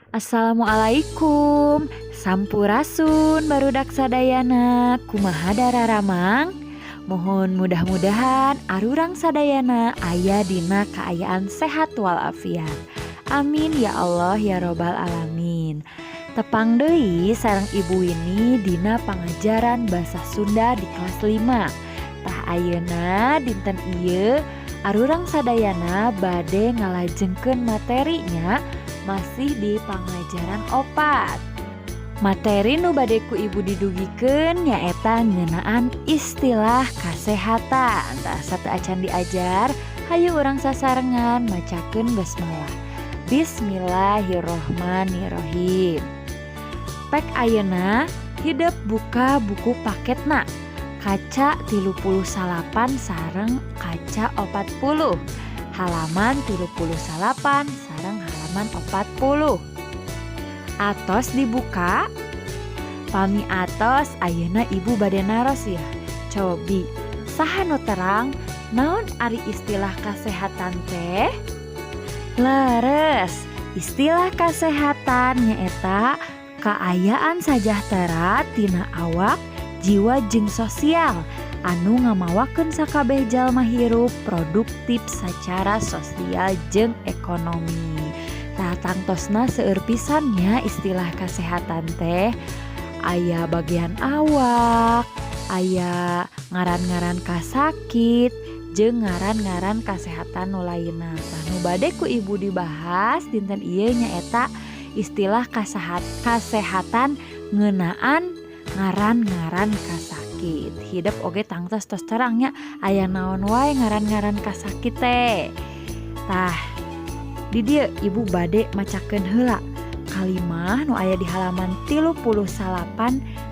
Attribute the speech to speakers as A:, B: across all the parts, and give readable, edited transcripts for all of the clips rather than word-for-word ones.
A: Assalamualaikum, Sampurasun barudak sadayana, kumaha dararamang? Mohon mudah-mudahan arurang sadayana aya dina kaayaan sehat walafiat. Amin ya Allah ya robbal alamin. Tepang deui sareng Ibu Wini dina pangajaran basa Sunda di kelas 5. Tah, ayeuna dinten ieu arurang sadayana bade ngalajengkeun materinya, masih di pangajaran 4. Materi nu bade ku ibu didugikeun nyaeta ngeunaan istilah kasehatan. Tah, sateuacan diajar, hayu urang sasarengan macakeun basmalah. Bismillahirrohmanirrohim. Pek ayeuna hidep buka buku paketna. Kaca 39 sareng kaca 40. Halaman 39 sareng halaman 40. Atos dibuka? Pami atos, ayeuna ibu bade naros ya. Cobi, saha nu terang naon ari istilah kasehatan teh? Leres, istilah kasehatan nyaeta kaayaan sajahtera tina awak, jiwa jeung sosial anu ngamawakeun sakabeh jalma hirup produktif secara sosial jeung ekonomi. Tah, tangtosna seueur pisan nya istilah kasehatan teh, aya bagian awak, aya ngaran-ngaran kasakit, jeung ngaran-ngaran kasehatan nu lainna. Tah, nu bade ku ibu dibahas dinten ieu nyaeta istilah kasehatan ngeunaan ngaran-ngaran kasakit. Hidep oge tangtos tos terang nya aya naon wae ngaran-ngaran kasakit teh. Tah, di dieu ibu bade macakeun heula kalimah nu aya di halaman 39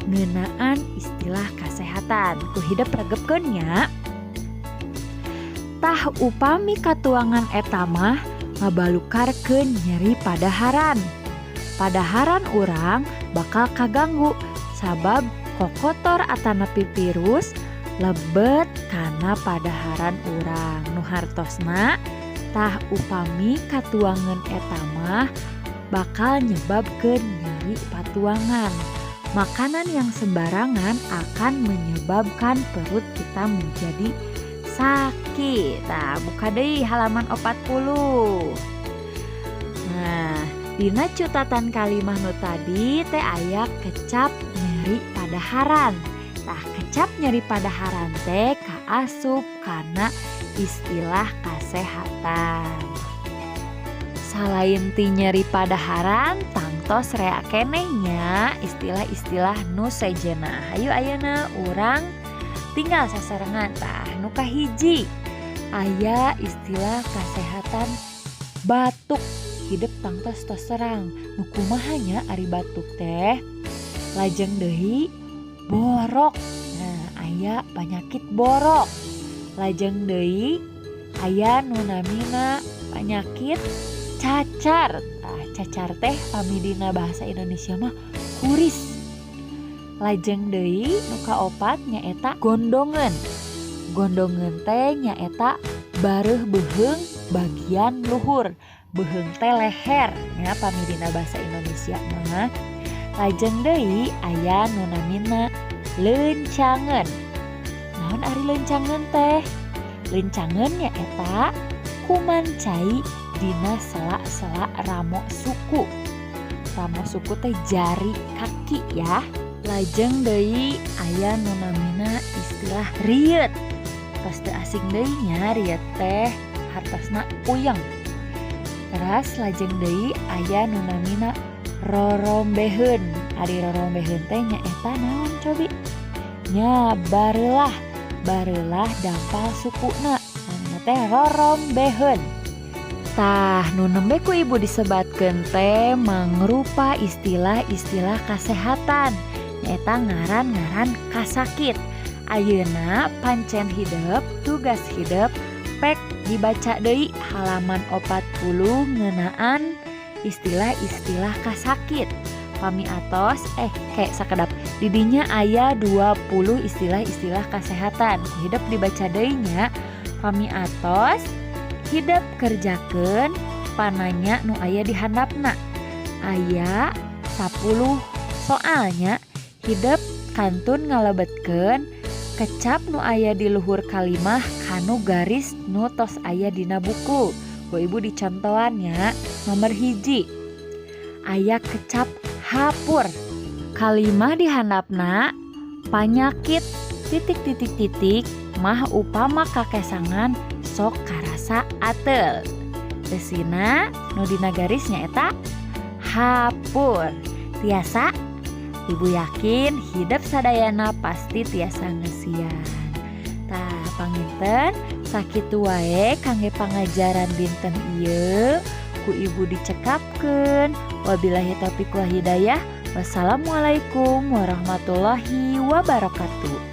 A: ngeunaan istilah kasehatan. Ku hidep regepkeun nya. Tah, upami katuangan eta mah ngabalukarkeun nyeri padaharan. Padaharan urang bakal kaganggu sabab kokotor atanapi virus lebet kana padaharan urang. Nu hartosna, tah, upami katuangan eta mah bakal nyebabkeun nyeri patuangan. Makanan yang sembarangan akan menyebabkan perut kita menjadi sakit. Nah, buka deui halaman 40. Nah, dina cutatan kalimah nu tadi teh aya kecap nyeri padaharan. Tah, kecap nyeri padaharan teh kaasup kana istilah kasehatan. Salain ti nyeri padaharan, tangtos rea keneh nya istilah-istilah nu sejenna. Hayu, ayeuna urang tinggal sasarengan. Tah, nu kahiji aya istilah kasehatan batuk. Hidep tangtos tos terang nu kumaha nya ari batuk teh. Lajeng deui borok. Nah, aya penyakit borok. Lajeng deui aya nu namina penyakit cacar. Tah, cacar teh pami dina bahasa Indonesia mah kuris. Lajeng deui nu kaopat nyaeta gondongan. Gondongan teh nyaeta bareuh beuheung bagian luhur. Beuheung teh leher nya pami dina bahasa Indonesia mah. Lajeng deui aya nu namina leuncangeun. Naon ari leuncangeun teh? Leuncangeun nyaeta kuman cai dina sela-sela ramo suku. Ramo suku teh jari kaki ya. Lajeng deui aya nu namina istilah rieut. Tos teu asing deui nya, rieut teh hartosna puyeng. Teras lajeng deui aya nu namina rorombeheun. Ari rorombeheun teh nyaeta naon cobi? Nya, bareulah, bareulah dampal sukuna. Namina teh rorombeheun. Tah, nu nembe ku ibu disebatkeun teh mangrupa istilah-istilah kasehatan, nyaeta ngaran-ngaran kasakit. Ayeuna pancen hidep, tugas hidep pek dibaca deui halaman 40 ngeunaan istilah-istilah kasakit. Pami atos, eh, sakedap, didinya aya 20 istilah-istilah kasehatan. Ku hidep dibaca deui nya. Pami atos, hidep kerjakeun pananya nu aya di handapna. Aya 10 soal nya, hidep kantun ngalebetkeun kecap nu aya di luhur kalimah kanu garis nu tos aya dina buku. Ku Ibu dicontohan nya. Nomor 1 aya kecap hapur, kalimah dihandapna panyakit titik titik titik mah upama kakesangan sok karasa atel. Eusina nu dina garis nyaeta hapur. Tiasa? Ibu yakin hidep sadayana pasti tiasa ngeusian. Tah, panginten sakitu wae kangge pangajaran dinten ieu, ku Ibu dicekapkeun. Wabillahi taufiq wal hidayah. Wassalamualaikum warahmatullahi wabarakatuh.